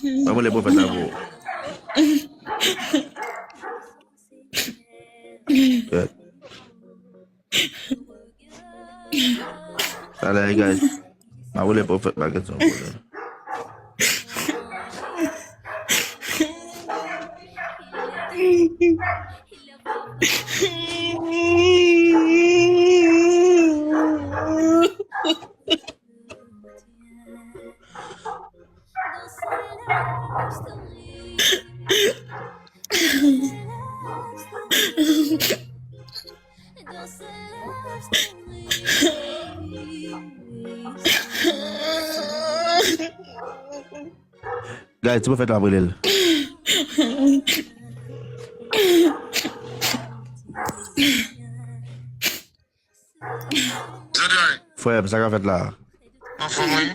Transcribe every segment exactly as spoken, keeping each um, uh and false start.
Mwen, mwen le pwofèt la pou ou. Yeah. Talè, guys. M a rele pwofèt la, gen yon pwoblèm. Guys, ti pwofèt la rele l. Frè m, sa k ap fèt la? Anfòm, wi.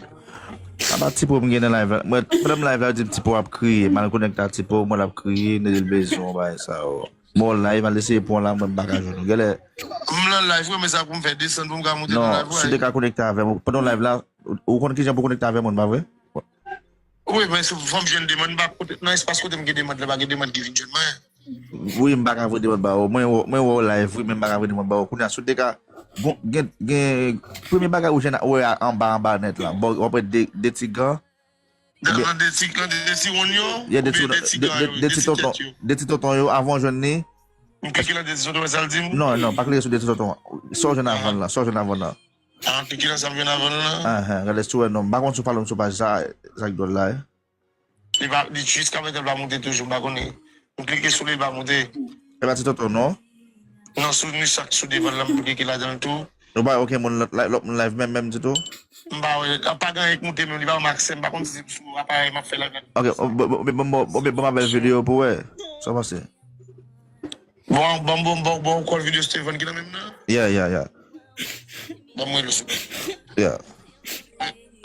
Apa Tipo m gen nan live la? Mwen, pandan m live la, yo di m Tipo ap kriye. M al konekte a Tipo, mwen l ap kriye, li di l bezwen yon bagay sa yo. Mwen wè l live, al eseye pran la, mwen m pa ka jwenn ou. Genlè. M nan live, wi, men sa pou m fè desann pou m ka monte nan live, wi. Non, si w te ka konekte avè m, pandan w live la, ou, ou konn kijan pou konekte avè moun, pa vre? Wi, men si fò m jwenn demann, m pa kote, nan espas kote m gen demann la, pa gen demann ki vin jwenn mwen. Wi, m pa ka voye demann ba ou. Mwen, mwen wè w live, wi, men m pa ka voye demann ba ou. Kounye a, si w te ka, bon, gen, gen, premye bagay ou jwenn, wè a anba, anba nèt la. Bon, w ap wè de, de ti gan. Nan, nan de ti, nan de ti wonn yo, yeah, de ti, oubyen de ti de, gan de, yo, de de ti ti tonton, tèt yo? De ti tonton yo, avan w jwenn li. M klike nan de ti tonton, wè sa l di m? Non, non, pa klike sou de ti tonton. Sa w jwenn avan l la, sa w jwenn avan l la. Ah, klike nan sa m jwenn avan l la. Ahan, gade si w wè non. M pa konn si w follow m sou paj sa, sa k dwòl la, eh. Li pa, li jiskaprezan l pa monte toujou, m pa konnen. M klike sou li, li pa monte. E pa ti tonton, non? Non, sou ni sak sou devan l la, m klike ladan l tou. Nou pa wè okenn moun lòt, lòt moun live menm, menm ditou? M pa wè, pa gen anyen k monte menm, li pa ban m aksè, m pa konn si se sou aparèy m ap fè live la. Ok, bon, bon, bon, bon, bon, bon, bon, m ap fè videyo pou wè. Sa w panse? Bon, bon, bon, bon, bon, kòl videyo Steven ki nan menm nan? Yeah, yeah, yeah. Ban m rele sou. Yeah.